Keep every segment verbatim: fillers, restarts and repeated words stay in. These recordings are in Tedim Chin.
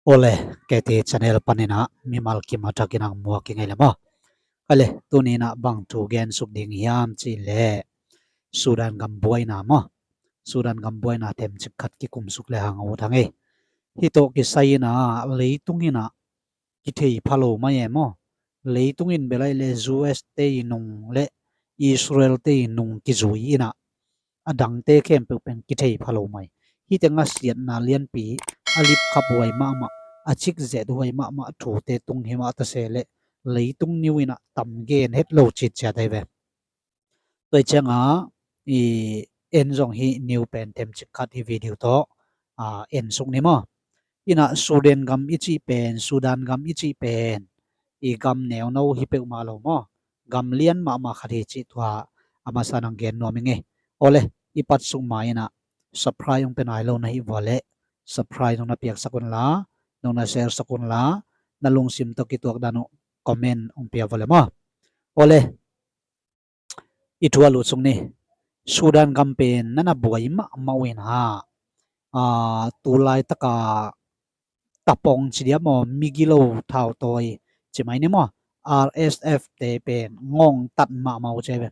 Ole, K T channel panin ah mimal kim a takin ang muak i ngei le maw. Kale, tuni in ah bang thu gen suk ding hiam cih leh Sudan gam buaina maw. Sudan gam buaina themcik khat kikum suk le hang a ut hang ei. Hih tawh kisai in ah leitung in ah kithei pha lo mai e maw. Leitung in bel ai le U S te i nung le Israel te i nung kizui in ah a dangte khempeuh pen kithei pha lo mai. Hihte ngasiatna lianpi, a lipkhaphuai mahmah, a cikzethuai mahmah thute tung hi mah ta se leh leitung niu in ah tam gen het lo citciat ahi ve. Tua hi ciangah i en zong hih niu pen themcik khat hih video tawh en suk ni maw. In ah Sudan gam i cih pen, Sudan gam i cih pen i gam neuno hi peuhmah lo maw. Gam lian mahmah khat hi cih tua a masa nang gen nuam i ngei. Ole, i pat suk ma in ah subscribe hong pia nai lo na hih vua leh subscribe nong na piaksak un la, nong na share sak un la, na lungsim tawh kituak dan uh comment hong pia vua le maw. Ole, i thu a lut suk ni. Sudan gam pen na na buai mahmah uh in ah, tu laitaka tapong ci diam maw, migilo thautawi ci mai ni maw, R S F te pen ngongtat mahmah uh ci ahi ve.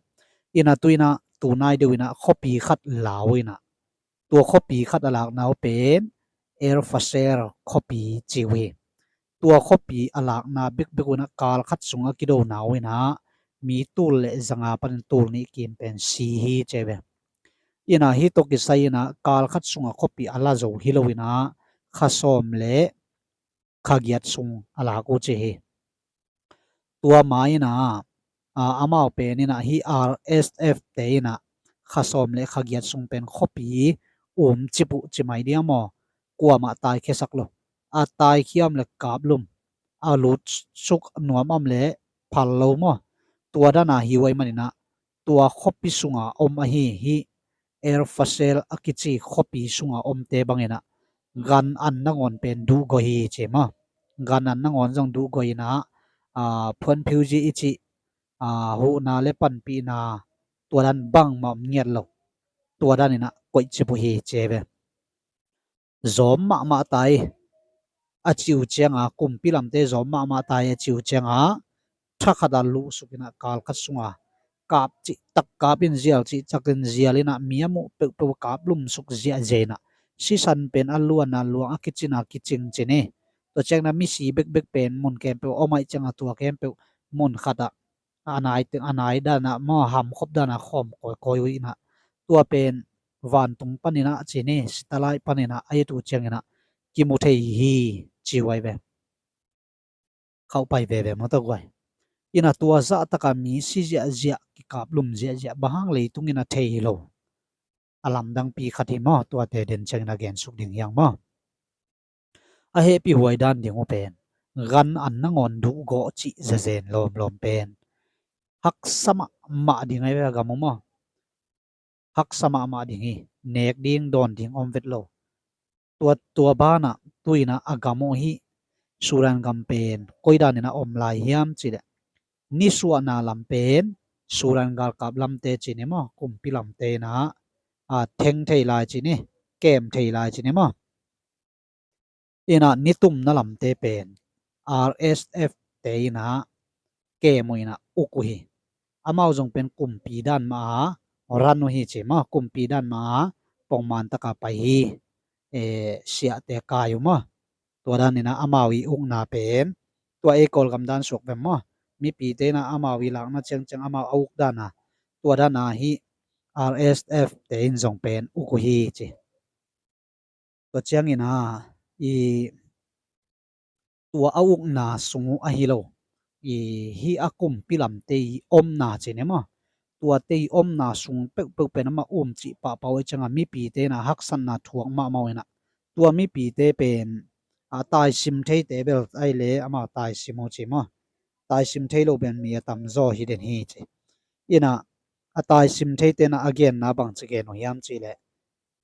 In ah tu in ah tu nai deuh in ah khuapi khat la uh in ah tua khuapi khat a lakna uh pen El Fasher khuapi ci uh hi. Tua khuapi a lakna bekbek uh in ah kal khat sung a kidona uh in ah mi tul le zanga panin tul nih kim pen si hi ci ahi ve. In ah hih tawh kisai in ah kal khat sungah khuapi a la zo hi lo in ah kha sawm le kha giat sung a lak uh ci hi. Tua ma in ah amau pen in ah hih R S F te in ah kha sawm le kha giat sung pen khuapi umcip uh ci mai diam maw. Kuamah taikhiasak lo. A taikhia om le kaplum, a lutsuk nuam om le phal lo maw. Tua dan a hi uh ahih man in ah tua khuapi sunga om ahi hih El Fasher a kici khuapi sunga omte bang in ah gan an nangawn pen duhgawh hi ci maw. Gan an nangawn zong duhgawh in ah phuanphiuzi i cih huhna le panpihna tua dan bangmah om ngiat lo. Tua dan in ah koihcip uh hi ci ahi ve. Zawm mahmah ta hi. A ci uh ciangah kumpi lamte zawm mahmah ta hi a ci uh ciangah thakhat a luhsuk in ah kal khat sungah kap cihtak kap in zial cihtak in zial in ah mi a muh peuhpeuh kaplumsuk ziahziah in ah sisan pen a luan a luang, a kicin a kicing ci ni. Tua ciangin ah misi bekbek pen mun khempeuh om ahih ciangah tua khempeuh mun khatah a nai teng a nai danah maw, hamkhop danah khawm kawikawi uh in ah tua pen vantung panin ah ci ni, satellite panin ah a et uh ciangin ah kimu thei hi ci uh ahi ve. Khauh pai veve maw tawh guai. In ah tua zahtakah mi si ziahziah, kikaplum ziahziah, bang hang leitung in ah thei hi lo. A lamdangpi khat hi maw, tuate den ciangin a gensuk ding hi hang maw. A hehpihhuai dan ding uh pen gan an nangawn duhgawh cih zazen lawmlawm pen haksa mahmah ding ahi ve a gam uh maw. Haksa mahmah ding hi. Nek ding dawn ding om vet lo. Tua, tua banah tu in ah a gam uh hih Sudan gam pen koi dan in ah om lai hiam cih leh nisuahna lam pen Sudan galkap lamte ci ni maw, kumpi lamte in ah theng thei lai ci ni, kem thei lai ci ni maw. In ah nitumna lamte pen R S F te in ah kem uh in ah uk uh hi. Amau zong pen kumpi dan mah a ran uh hi ci maw, kumpi dan mah a pongman taka pai hi. Siahte kai uh maw. Tua dan in ah amau i ukna pen tua ei Kawlgam dan suak vem maw. Mipite in ah amau i lakna ciangciang amau a uk dan a, tua dan a hih R S F te in zong pen uk uh hi ci. Tua ciangin ah i tua a ukna sung uh ahi lo, i hih a kumpi lamte i omna ci ni maw. Tuate i omna sung peuhpeuh pen amah um cih pahpah uh ahih ciangah mipite in ah haksatna thuak mahmah uh in ah tua mipite pen a taisim theite bel ai le amah taisim uh ci maw. Taisim thei lo pen mi a tamzaw hi den hi ci. In ah a taisim theite in ah a genna bangci gen uh hiam cih leh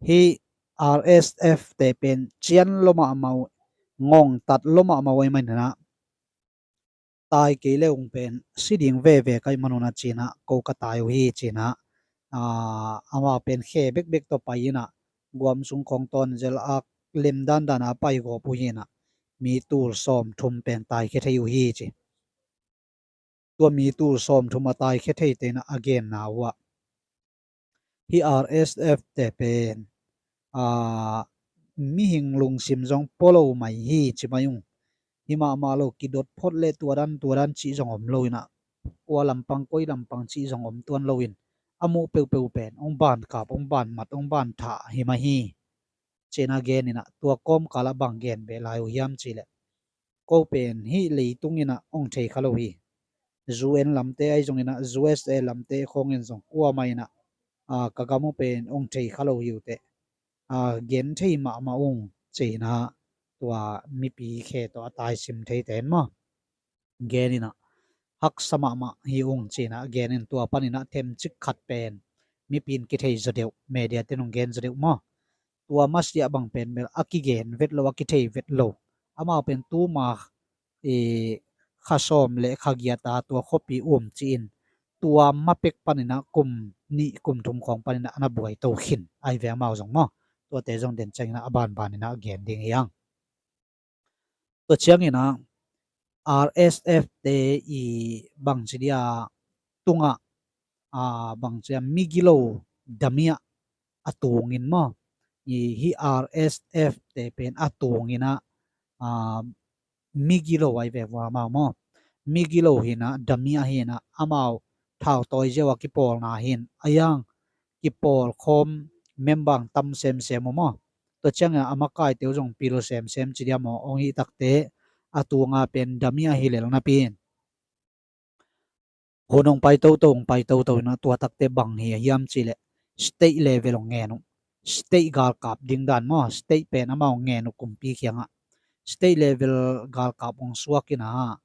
hih R S F te pen cian lua mahmah uh, ngongtat lua mahmah uh ahih man in ah tai kei le ung pen si ding veve ka hih man un ah ci in ah ko ka tai uh hi ci in ah amau pen khe bekbek tawh pai in ah guam sung khawng tawn zel a lem dandan a pai gawp uh hi in ah mi tul sawmthum pen taikhia thei uh hi ci. Tua mi tul sawmthum a taikhia theite in a genna uh ah, hih R S F te pen, aa, mihing lungsim zong pua lo mai hi ci mai ung. Hi mahmah lo, kidot phot le tua dan tua dan cih zong om lo in ah, kua lampang koi lampang cih zong om tuan lo in, a muh peuhpeuh pen hong ban kap, hong ban mat, hong ban thah hi mai hi ci-in a gen in ah, tua kawmkal ah bang gen beh lai uh hiam cih leh, ko pen hih leitung in ah hong thei kha lo hi. U N lamte ahi zongin ah, U S A lamte khawng in zong, kuamah in ah, aa, ka gam uh pen hong thei kha lo hi uh teh, aa, gen thei mahmah ung ci-in ah, tua mipi khe tawh a taisim theite in maw, gen in ah, haksa mahmah hi ung ci-in ah gen in, tua panin ah themcik khat pen mipi in kithei zaw deuh, media te in hong gen zaw deuh maw. Tua masiah bang pen bel a kigen vet lo, a kithei vet lo, amau pen tuma, i, kha sawm le kha giat a tua khuapi um ci-in, tua ma pek panin ah kum nih kum thum khawng panin ah a na buai to khin ahi ve amau zong maw. Tuate zong den ciangin ah a banbanin ah gen ding hi hang. Tua ciangin ah R S F te i bangci dia tungah, aa, bangci a migilo damiah a tungin maw, i, hih R S F te pen a tungin ah, aa, migilo ahi ve vua amau maw. Migilo hi in ah, damiah hi in ah, amau thautawi ziau a kipawlna hi in, a yang kipawlkhawm member tam semsem uh maw. Tua ciangin a makaite uh zong pil semsem ci dia maw, hong hih takte a tunga pen damiah hi lel napi in, hun hong pai toto, hong pai toto in ah, tua takte bang hi hiam cih leh, state level hong ngen uh. State galkap ding dan maw, state pen amau ngen uh kumpi kiangah. State level galkap hong suak in ah,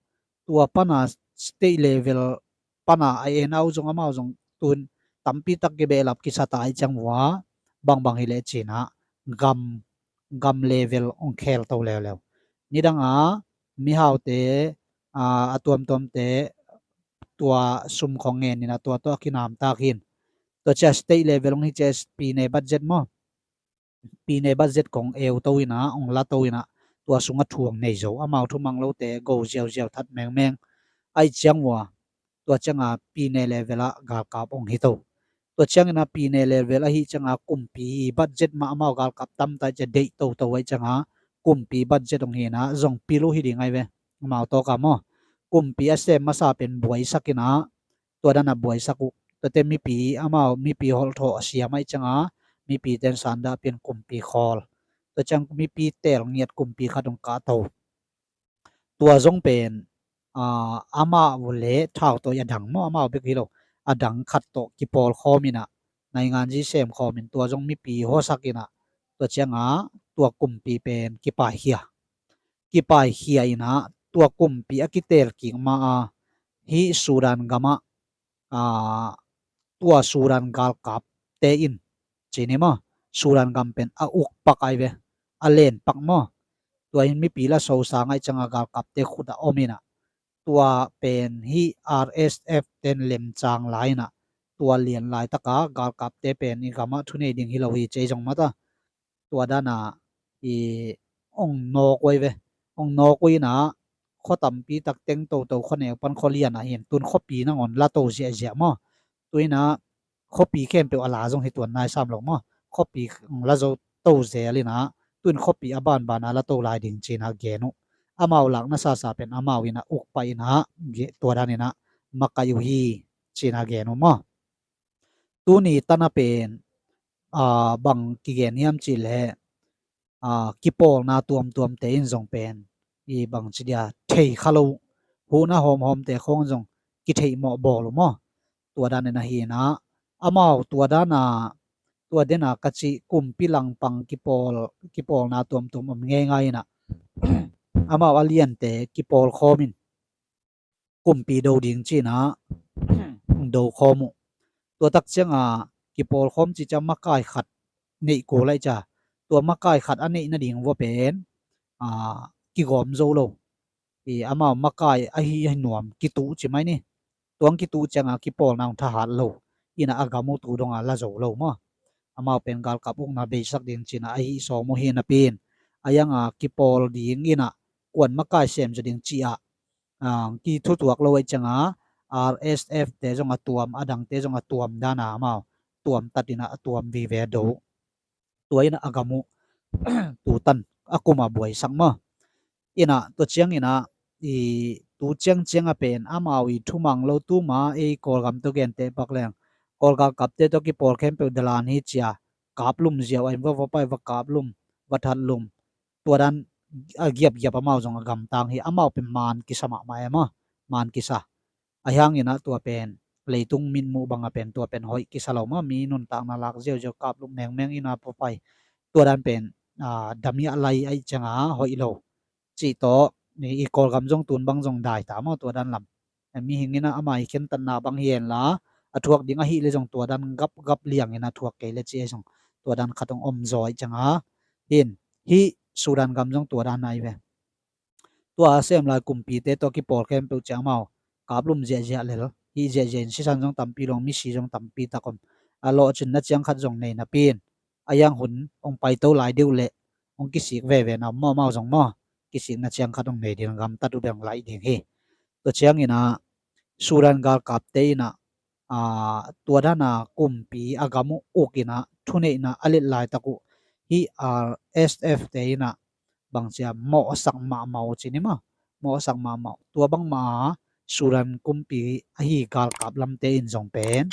tua pana state level pana a en a uh zong amau zong tun tampi tak kibehlap kisa ta ahih ciang vua, bangbang hi leh ci-in ah gam, gam level hong khel to leuleu. Nidang a mihaute, aa, a tuamtuamte tua sum khawng ngen in ah, tua tawh a kinamtak hi in. Tua ciang state level hong hi ciang pine budget maw, pine budget kong eu to in ah, hong la to in ah, tua sungah thu hong nei zo. Amau thumang lote go ziauziau that mengmeng. Ahih ciang vua, tua ciangah pine level ah galkap hong hi to. Tua ciangin ah pine level ahih ciangah kumpi budget mah amau galkap tam ta ahih ciang deih toto ahih ciangah kumpi budget hong hi in ah, zong pil uh hi ding ahi ve. Amau tawkah maw, kumpi a sem masa pen buaisak in ah, tua dan a buaisak uh. Tuate mipi, amau mipi holhthawh a siam ahih ciangah, mipite in sandah pia in kumpi khawl. Tua ciang mipi teel ngiat kumpi khat hong kah to. Tua zong pen, aa, amau le thautawi a dang maw, amau bek hi lo, a dang khat tawh kipawlkhawm in ah, nainganzi semkhawm in, tua zong mipi huasak in ah, tua ciangah tua kumpi pen kipaikhia. Kipaikhia in ah, tua kumpi a kiteel kik ma a, hih Sudan gamah, aa, tua Sudan galkapte in, ci ni maw, Sudan gam pen a uk pak ahi ve, a len pak maw. Tua in mipi la so sang ahih ciangah galkapte khut ah om in ah, tua pen hih R S F ten lemcang lai in ah, tua lian laitaka galkapte pen i gamah thunei ding hi lo hi ci zong mata. Tua dana i ong nawk uh ahi ve. Ong nawk uh in ah, khua tampi tak teng toto, khua neu pan khua lian ah hin, tun khuapi nangawn la to ziahziah maw. Tu in ah khuapi khempeuh a la zong hi tuan nai sam lo maw. Khuapi ong la zo to zel in ah, tun khuapi a banban a la to lai ding ci-in ah gen uh. Amau lakna sasa pen amau in ah uk pah in ah, ge-, tua dan in ah makaih uh hi ci-in ah gen uh maw. Tuni tana pen, aa, bang kigen hiam cih leh, aa, kipawlna tuamtuamte in zong pen, i bangci dia, thei kha lo, huhna hawmhawmte khawng zong kitheih mawh bawl uh maw. Tua dan in ah hi in ah, amau tua dana, tua dena ka cih kumpi langpang kipawl, kipawlna tuamtuam om ngeingai in ah, amau a liante kipawlkhawm in, kumpi do ding ci-in ah do khawm uh. Tua tak ciangah kipawlkhawm cih ciang makai khat neih kul ahih ciang, tua makai khat a neih nading vua pen, aa, kigawm zo lo. I amau makai ahi, ahi nuam kituh ci mai ni. Tuang kituh ciangah kipawlna hong thahat lo. In ah a gam uh tu dongah la zo lo maw. Amau pen galkap ukna beisak ding ci-in ah ahi sawm uh hi napi in, a yangah kipawl ding in ah puan makai sem zaw ding ci-ah, ah, kithutuak lo ahih ciangin, R S F te zong a tuam, a dangte zong a tuam dan a amau tuam tatin a tuam vive do. Tua in a gam uh tutan a kum a buaisak maw. In a tua ciangin a, i, tu ciangciang a pen amau i thumang lo tuma ei Kawlgam tawh genteh pak leng, Kawl galkapte tawh kipawl khempeuh dalan hi ci-a, kaplum ziau a in va, va pai, va kaplum, va thatlum. Tua dan a giapgiap amau zong a gamtang hi, amau pen man kisa mahmah e maw, man kisa. Ahi hangin a tua pen leitung mitmuh bang a pen tua pen hoih kisa lo maw, mi nuntakna lak ziauziau, kaplum mengmeng in a va pai. Tua dan pen, ah, damiah lai ahih ciangin hoih lo cih tawh, i, i Kawlgam zong tun bang zong dai ta maw tua dan lam. Mihing in a ama i khentatna bang hi henla, a thuak ding ahih leh zong tua dan gapgap liangin a thuak kei leh ci ei zong tua dan khat hong om zaw ahih ciangin, hin, hih Sudan gam zong tua dan ahi ve. Tua a sem lai kumpite tawh kipawl khempeuh ciang amau kaplum ziahziah lel, hih ziahziah in sisan zong tampi lo, misi zong tampi tak om. A lawhcinna ciang khat zong nei napi in, a hiang hun hong paito lai deuh leh hong kisik veve na om maw, amau zong maw, kisikna ciang khat hong nei ding, gamtat uh beng laih ding hi. Tua ciangin a Sudan galkapte in a, aa, tua dan a kumpi a gam uh uk in a thuneihna a let laitak uh hih R S F te in a bangci a mawhsak mahmah uh ci ni maw, mawhsak mahmah uh. Tua bangmah a Sudan kumpi ahi galkap lamte in zong pen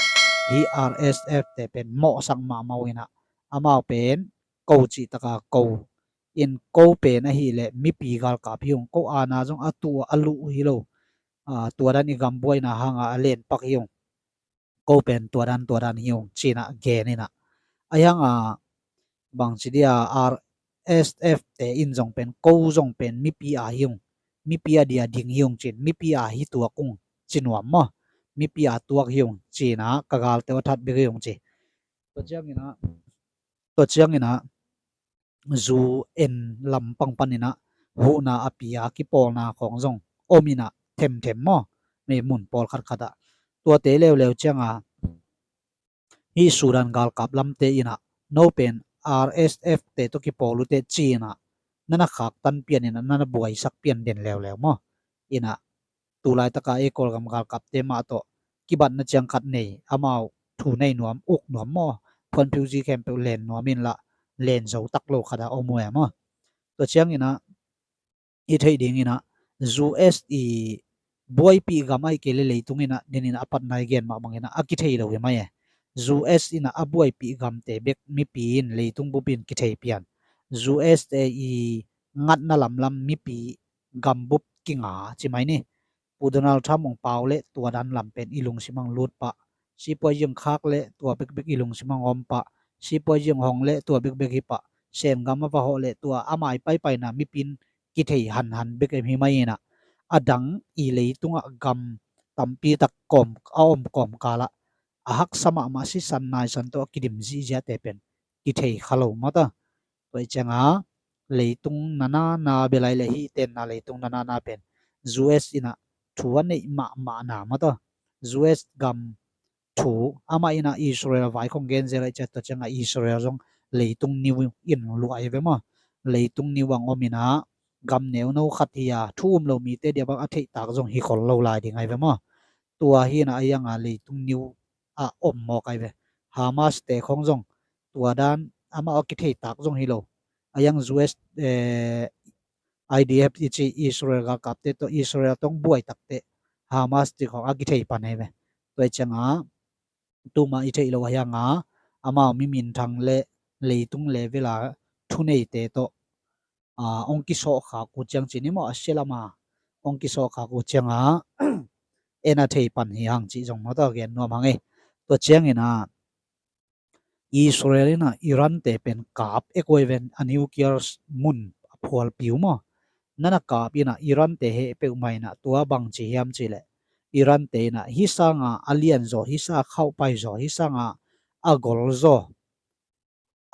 hih R S F te pen mawhsak mahmah uh in a, amau pen ko cih taka ko in, ko pen ahih leh mipi galkap hi ung, ko aana zong a tuh a luh hi lo. Aa, tua dan i gam buaina hanga a len pak hi ung, ko pen tua dan tua dan hi ung ci-in a gen in a. Ahi hanga bangci dia R S F te in zong pen ko zong pen mipi a hi ung, mipi a dia ding hi ung ci-in, mipi a hi tuak ung ci nuam maw, mipi a tuak hi ung ci-in a ka galte uh a that bek hi ung ci. Tua ciangin a, tua ciangin a U N lam pang panin a huhna a pia kipawlna khawng zong om in a themthem maw, mi mun pawlkhat khat ah. Tuate leuleu cianga hih Sudan galkap lamte in a, no pen R S F te tawh kipawl uh teh ci-in a, na na khaktan pian in a, na na buaisak pian den leuleu maw. In a, tu laitaka ei Kawlgam galkapte mah tawh kibatna ciang khat nei, amau thu nei nuam, uk nuam maw, phuanphiuzi khempeuh len nuam in la, len zo tak lo khat a om uh e maw. Tua ciangin a, i theih dingin a, U S i buaipih gam ahih kei leh leitung in a, den in a, a patna i gen mah bangin a, a kithei lo hi mai e. U S in a, a buaipih gamte bek mipi in, leitung bup in kithei pian. U S te i ngatna lamlam mipi gam bup kinga ci mai ni. Pu Donald Trump hong pau leh tua dan lam pen i lungsim ah hong lut pah. Sipuazi hong khak leh tua bekbek i lungsim ah hong om pah. Sipuazi hong hong leh tua bekbek hi pah. Sen gam a va hawh leh tua ama i paipaina mipi in kithei hanhan bek em hi mai in a, a dang i leitungah gam tampi tak kawm a om kawmkal ah a haksa mahmah sisan naisan tawh a kidim zihziahte pen kithei kha lo mawk ta. Tua i cianga leitung nana na bia lai leh hih tenna leitung nana na pen U S in a thu a neih mahmahna mawk ta. U S gam thu, amah in a Israel vai khong gen zel ahih ciang, tua cianga Israel zong leitung niu in luah ahi ve maw. Leitung niu ang om in a, gam neuno khat hi a, thu um lo mite dia bang a theihtak zong hi khol lo lai ding ahi ve maw. Tua hi in a, a hianga leitung niu a om mawk ahi ve. Hamas te khong zong tua dan amah a kitheitak zong hi lo. A hiang U S, eh, I D F i ci Israel galkapte tawh, Israel tawh buai takte Hamas cih khong a kithei pan ahi ve. Tua i cianga tuma i theih lo a hianga amau mi minthang le leitung level a thuneite tawh, a, hong kisawhkhak uh ciang ci ni maw, a sia lama hong kisawhkhak uh cianga en a thei pan hi hang cih zong maw, tua gen nuam hang e. Tua ciangin a Israel in a Iran te pen kap ek uh hi ven, a nuclear mun a phualpi uh maw. Na na kap in a Iran te heh peuhmah in a tua bang ci hiam cih leh, Iran te in a hih sanga a lian zaw, hih sanga khauhpai zaw, hih sanga a gol zaw,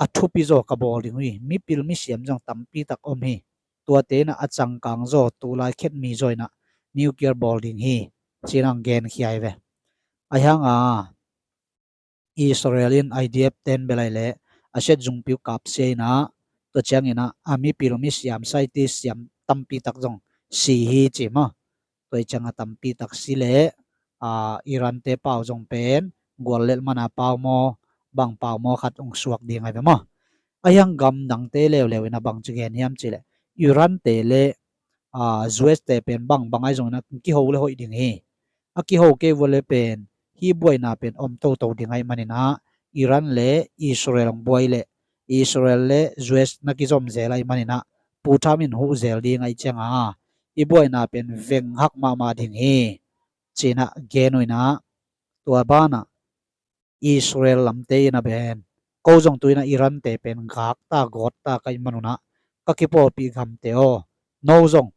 a thupi zaw ka bawl ding uh hi. Mipil misiam zong tampi tak om hi. Tuate in a a cangkang zaw, tulai khetmi zaw in a nuclear bawl ding hi, ci-in hong genkhia hi ve. A hianga Israel in I D F ten bia lai leh a set zungpi uh kapsia in a, tua ciangin a a mipil misiam, scientist siam tampi tak zong si hi ci maw. Tua i cianga tampi tak si leh, aa, Iran te pau zong pen guallelh mana pau maw, bang pau maw khat hong suak ding ai ve maw. A hiang gam dangte leuleu ina bang ci gen hiam ci leh, Iran te le, aa, U S te pen bang bang ai zong ina kiho le hoih ding hi. A kiho kei vua le pen hih buaina pen om toto ding ai manina, Iran le Israel hong buai leh, Israel le U S na kizom zel ai manina, Pu Trump in huh zel ding ai cianga, i buaina pen veng hak mahmah ding hi. Cina gen uh ina, tua bana Israel lamte ina ben, ko zong tu ina Iran te pen gakta gawtta ka i manuna, ka kipawlpih gamte aw, no zong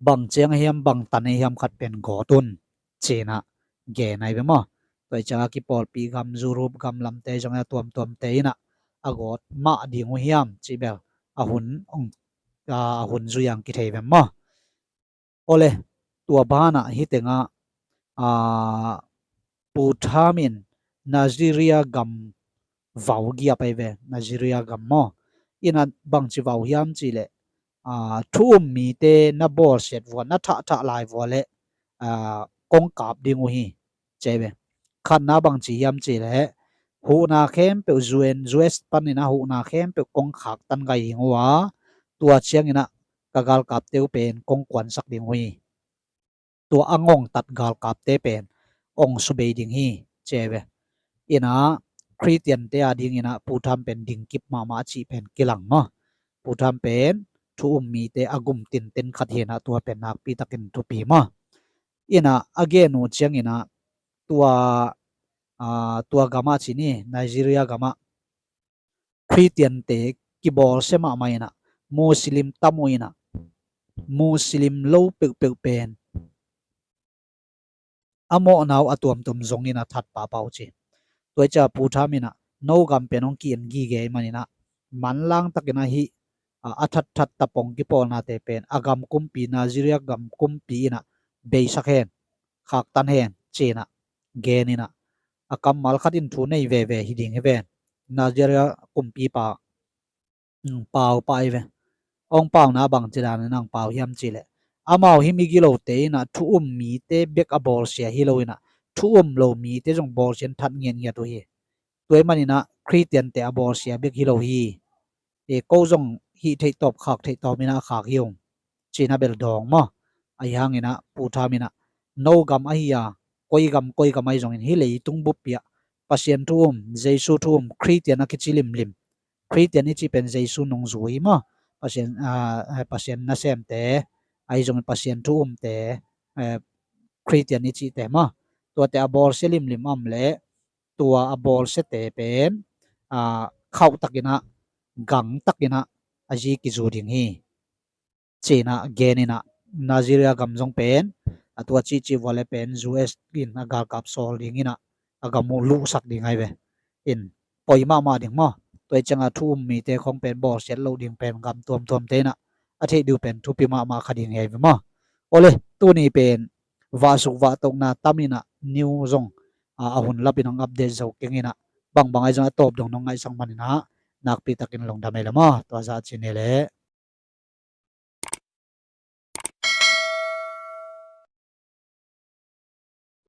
bang ciang hiam, bang tan hiam khat pen gawt un, cina gen ai ve maw. Tua i cianga kipawlpih gam, Europe gam lamte zong a tuamtuamte ina a gawt mah ding uh hiam ci bel a hun, a hun zuiang kithei ve maw. Ole, tua bana hitenga, aa, Pu Trump in Nigeria gam vau giap ai ve, Nigeria gam maw. Ina bangci vau hiam ci leh, aa, thu um mite na bawlsiat vua, na thahthah lai vua le, aa, kong kap ding uh hi, ci ai ve. Khatna bangci hiam ci leh, huhna khempeuh U N, U S panina huhna khempeuh kong khaktan gai ding uh a, tua ciangina ka galkapte uh pen kong kuansak ding uh hi. Tua a ngongtat galkapte pen ong subei ding hi, ci ai ve. Ina Khristiante a dingina Pu Trump pen dingkip mahmah a cih pen kilang maw. Pu Trump pen thu um mite a gum tinten khat hi ina tua pen nakpi takin thupi maw. Ina a gen uh ciangina tua, aa, tua gamah ci ni, Nigeria gamah Khristiante kibawlsia mahmah ina, Muslim tam uh ina, Muslim lo peuhpeuh pen a mawhna uh a tuamtuam zong ina that pahpah uh ci. Tua i cianga Pu Trump ina no gam pen hong ki-en gige manina, manlang takina hih, a, a thatthat tapong kipawlnate pen a gam kumpi, Nigeria gam kumpi ina beisak hen, khaktan hen, cina gen ina a kammal khat in thu nei veve hi ding hi ven. Nigeria kumpipa, mm, pau pah ai ve. Ong pauna bangci dana nang pau hiam ci leh, amau hih migilote ina thu um mite bek a bawlsia hi lo ina, thu um lo mite zong bawlsia in that ngiatngiat uh hi. Tua i manina Khristiante a bawlsia bek hi lo hi. E, ko zong hih theihtawp khak theihtawp ina a khak hi ung, cina bel dawng maw. Ahi hangina Pu Trump ina no gam ahi a, koi gam koi gam ahi zongin hih leitung buppi ah Pasian thu um, Jesu thu um, Khristian a kici limlim. Khristian i cih pen Jesu nungzui maw. Pasian, aa, Pasian nasemte, ahi zongin Pasian thu umte, ee, Khristian i cihte maw. Tuate a bawlsia limlim a om leh tua a bawlsiate pen, aa, khauh takina, gang takina a zi kizu ding hi, cina gen ina, Nigeria gam zong pen a tua cihcih vua le pen U S in a galkap sawl ding ina a gam uh luhsak ding ai ve. In poi mahmah ding maw. Tua i cianga thu um mite khong pen bawlsiat loh ding pen gam tuamtuamte ina a theih diu pen thupi mahmah kha ding hi ai ve maw. Ole, tuni pen vahsuk vahtokna tam ina, new zong, a, a hun lapin hong update zo keng ina, bangbang ai zong a tawp dong nong ngaihsak manina nakpi takin lungdam ei le maw. Tua zah ci ni le.